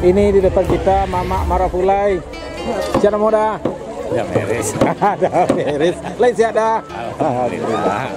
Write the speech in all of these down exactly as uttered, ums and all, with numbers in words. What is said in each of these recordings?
Ini di depan kita, Mamak Marafulai. Siapa namo dah? Dah beres. Dah beres. Lain siap dah. Alhamdulillah.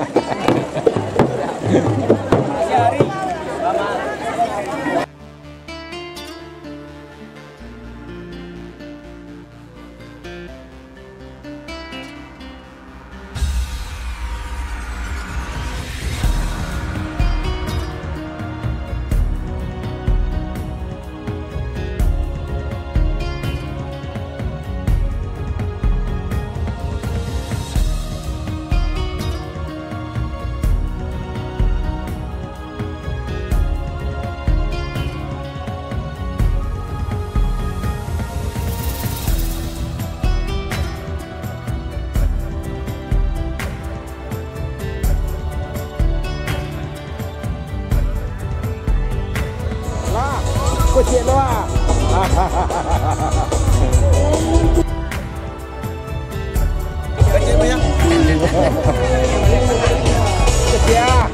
Lah, kocek lo ah. Kocek lo ya. Kocek ah.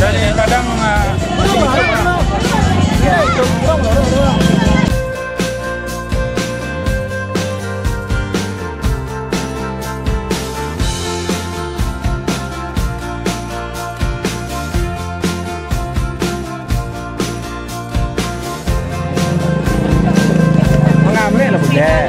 Dari Padang, ah, Mangameh lah budak.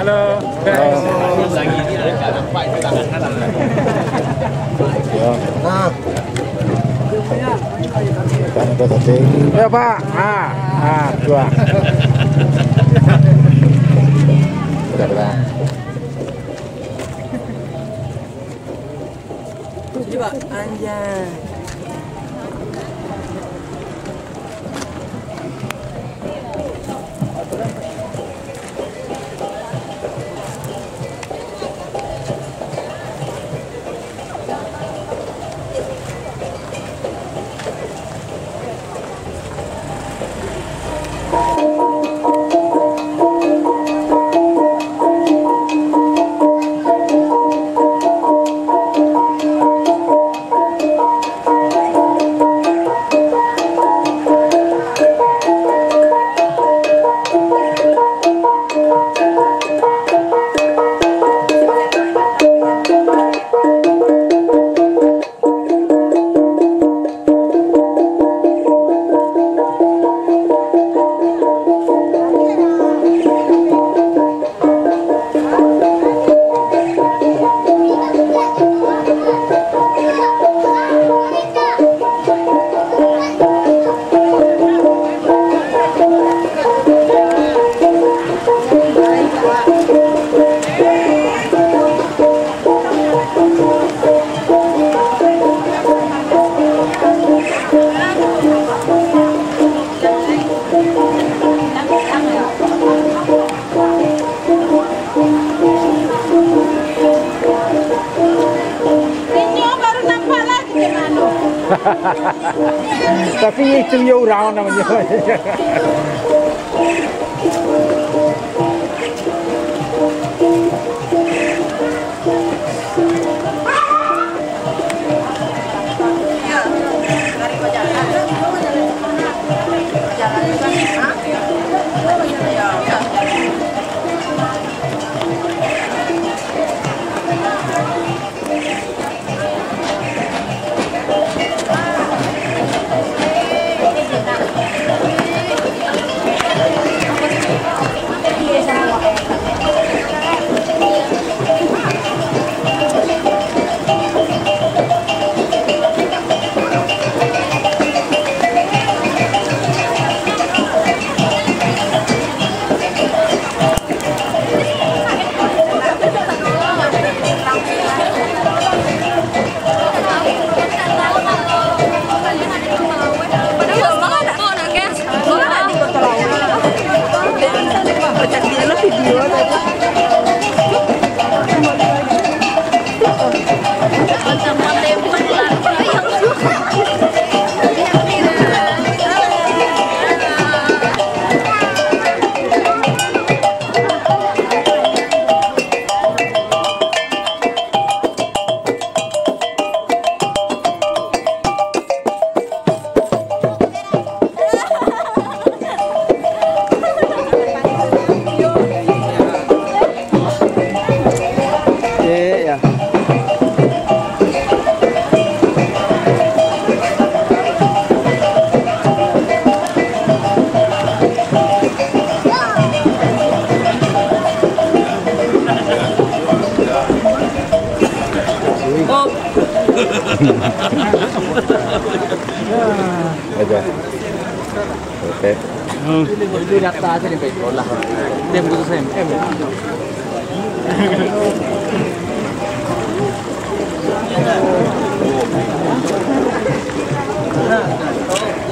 Halo, guys. Nah. Kan ada sate. Ya, Pak. Ah, ah, dua. Sudah, Pak. Coba, anjay. Inyo baru nampak lah kito mano. Tapi itu yo urang namonyo. Aja. Oke. Itu data aja sampai sekolah. Tim khusus M M.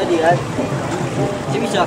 Jadi kan, dia bisa.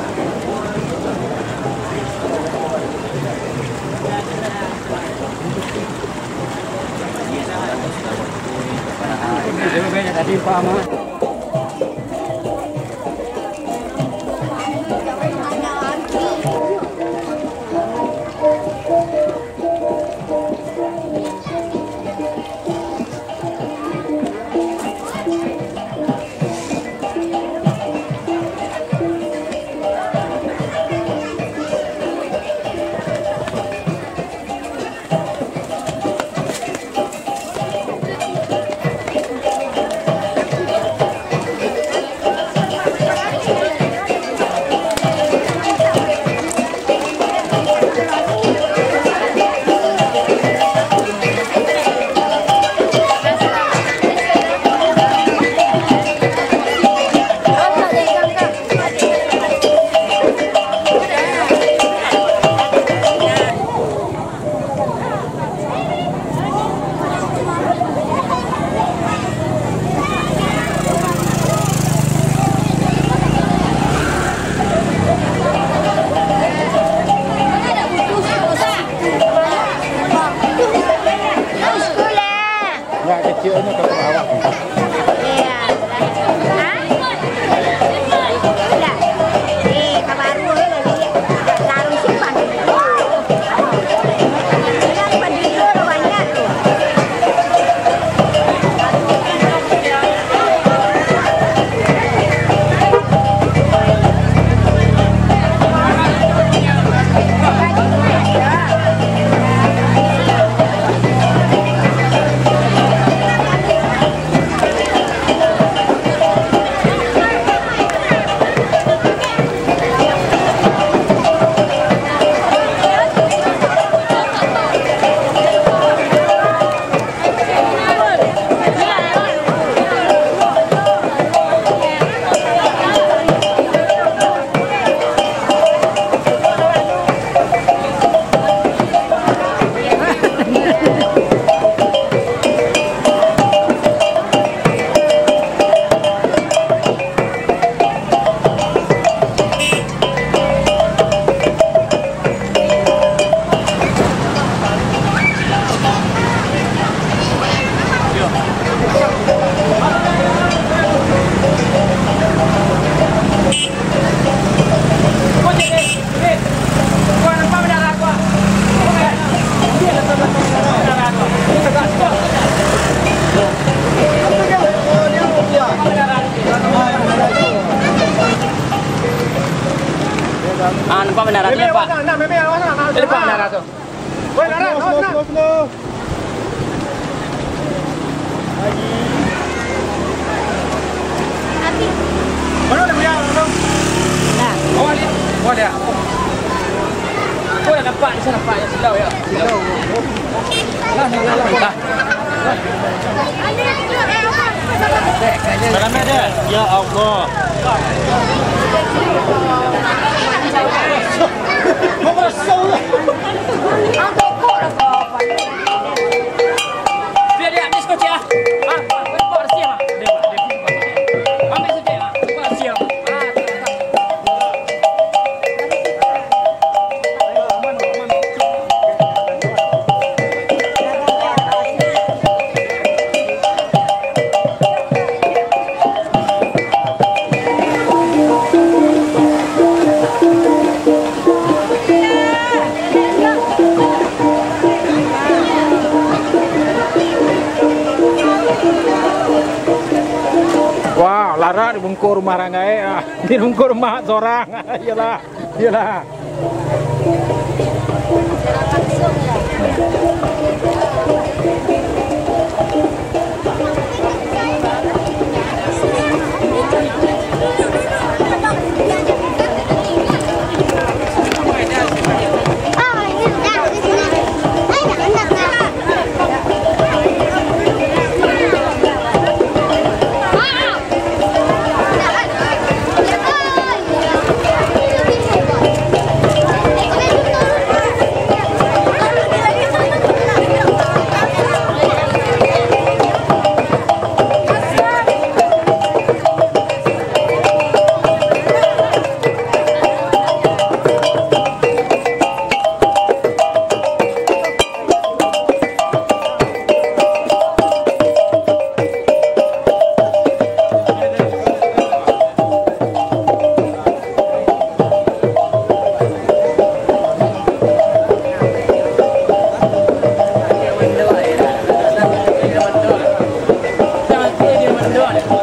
Ah, nampak menara tu, nampak. Nampak menara tu. Woi, Nara, slow, slow, slow, slow. Mana dah, Bang? Nah. Awak lihat. Awak lihat. Oh, dah nampak, bisa nampak, ya, silau, ya. Silau. Nah, nah, nah, nah. Dah. Salam, ya, dah. Ya Allah. Kau merasa, ya? Biar dia habis kau, Cik, ah. Ah, ah, kau buat bersih, ah. Dia buat, dia buat. Ambil saja, ah. Buat bersih, ah. Ah, tak, tak. Wah, larak dibungkuih rumah urang gaek, ah. Dibungkuih rumah surang. Iyolah, iyolah.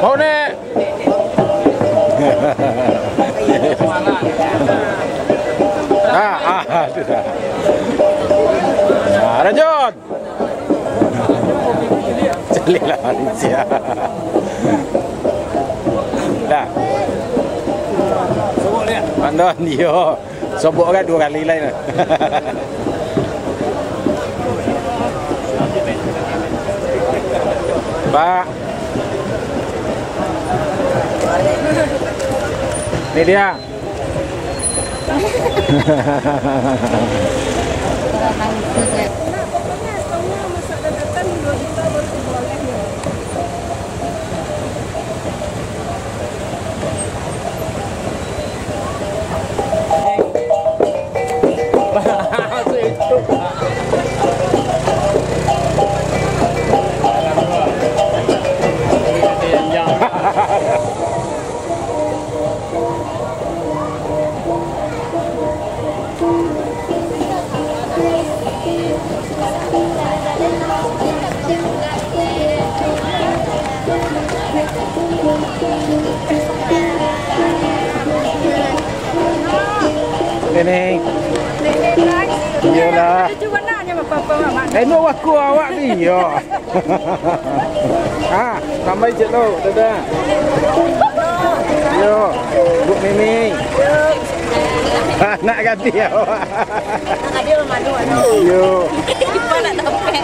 Mau, Nek? Ah, ah, sudah. Ah, lanjut. Caliak lah manusia. Dah. Pandon, yo. Sobok kan duo kali lai nah. Pak. Ni dia. Ini. Iyolah. Lucu benarnya bapak-bapak, Mak. Eno waktu awak ni, yo. Ah, tambahi ciek tu, dadah. Yo, Buk Mimi. Anak gadih awak. Anak gadih malu, malu. Yo. Ipa nak dapek.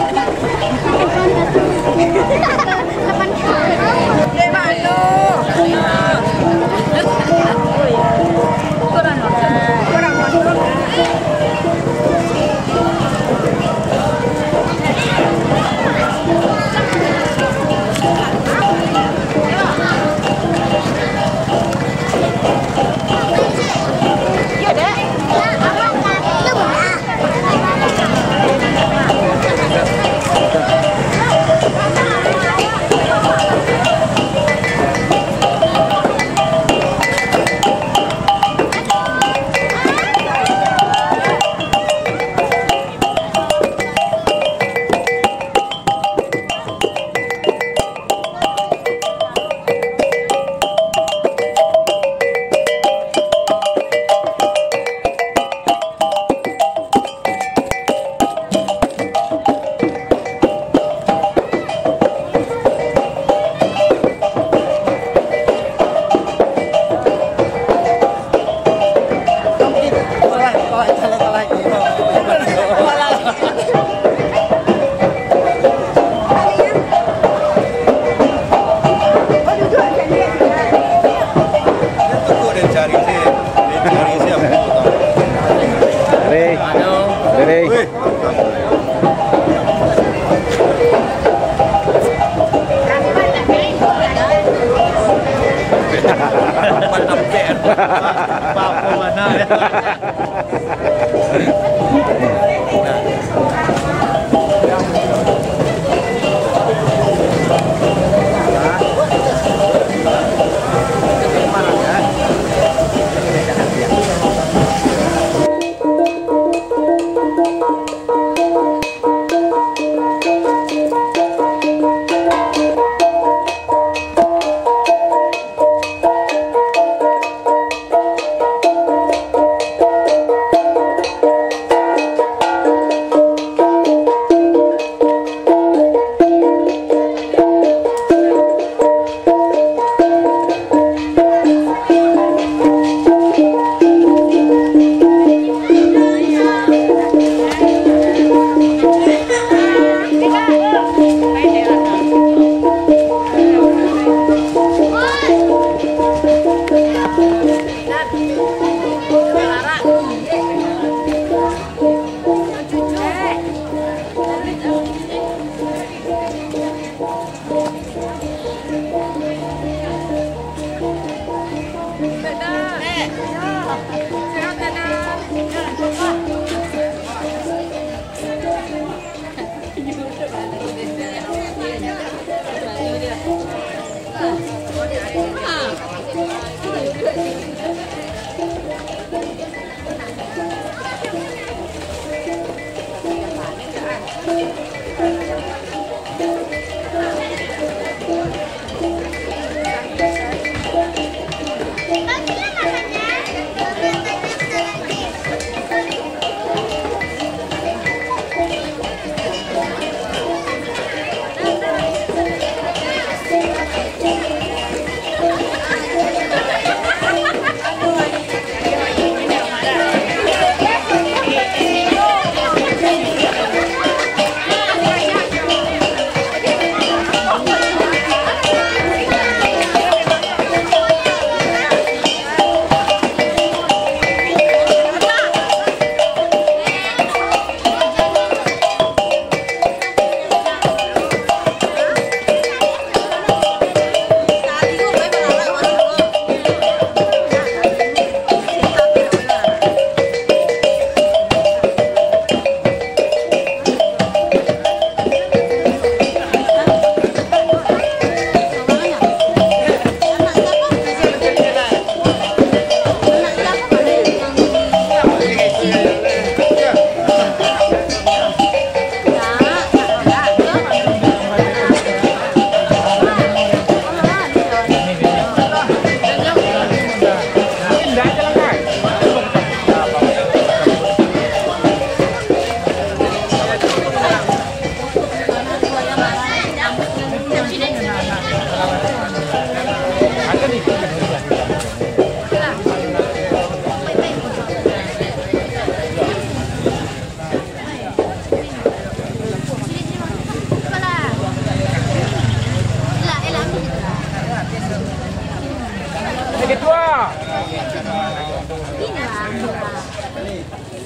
Ketua.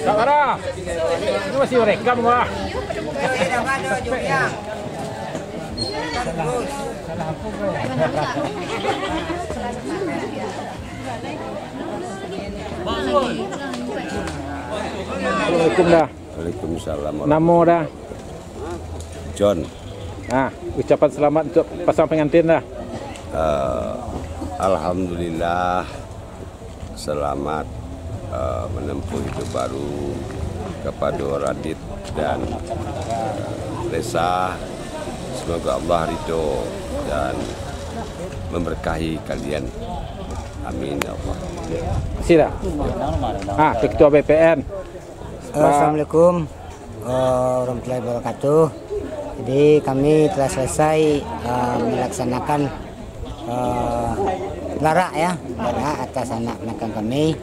Tak marah. Ini masih rekam, wah. Assalamualaikum dah. Waalaikumsalam. Namo dah? John. Ah, ucapan selamat untuk pasang pengantin dah. Eh, alhamdulillah, selamat, eh, menempuh hidup baru kepada Radit dan, eh, Resa. Semoga Allah ridho dan memberkahi kalian. Amin, ya Allah. Sila. Ah, Ketua B P N. Assalamualaikum, eh, warahmatullahi wabarakatuh. Jadi, kami telah selesai, eh, melaksanakan, eh, larak, ya, larak atas anak ponakan kami.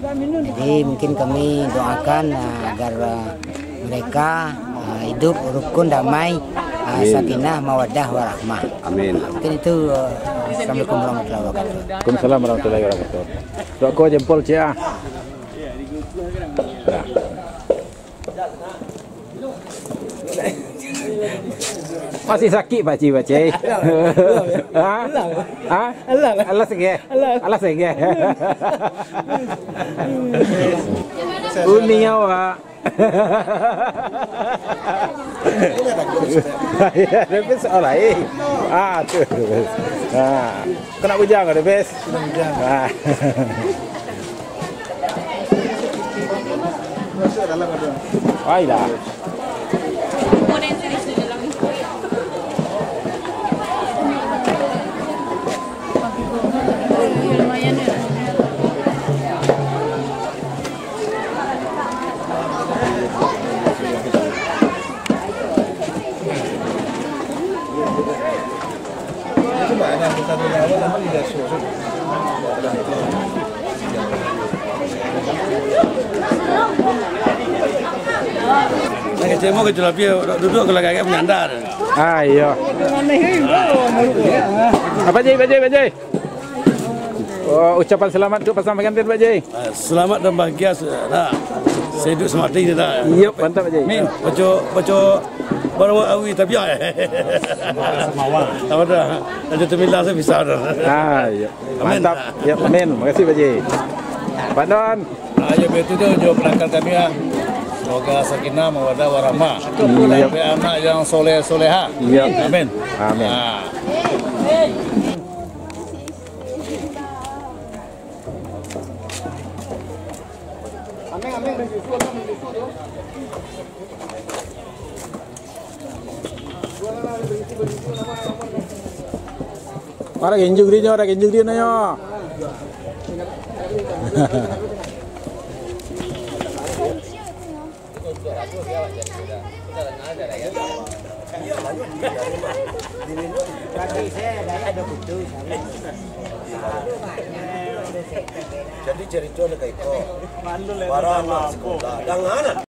Jadi, mungkin kami doakan, eh, agar, eh, mereka, eh, hidup rukun, damai, eh, Amin. Sakinah, mawaddah, warahmah. Amin. Mungkin itu, eh, Assalamualaikum warahmatullahi wabarakatuh. Waalaikumsalam warahmatullahi wabarakatuh. Doa ko jempol, Cik, ah. Dah. Masih sakik, Pakcik, Pakcik? Ha? Ha? Alah, alah. Alah, sege. Alah. Alah, sege. Kuning awak. Ya, tapi soal lain. Ah, tu. Ah. Kau nak bujang kau, Debes? Kena bujang. Ah. Masuk dalam ada. Baiklah. Nak kecek mo kecek lapia, duduak kalau agak-agak menyandar. Ah, iyo. Apa, Ji? Apa, Ji? Apa, Ji? Oh, ucapan selamat untuk pasang pengantin, Pak Ji. Ah, selamat dan bahagia, se-, nah, sehidup semati ni dah. Iyo, mantap, Pak Ji. Amin. Baco, baco, baru awi tapi, ah. Semawa. Apa dah? Ada temilah saya bisa dah. Ah, iyo. Amin. Mantap. Iyo, amin. Makasih, Pak Ji. Pak Don. Ah, iyo, betul tu, jo penangkal kami, ah. Semoga sakinah, mawadah, warahmah. Iyo. Sampai anak yang soleh, soleha. Iyo. Amin. Amin. Ah. Ora ginjung dinyo, ora ginjung dinyo. Jadi cerita nak iko. Para anak sekolah, jangan.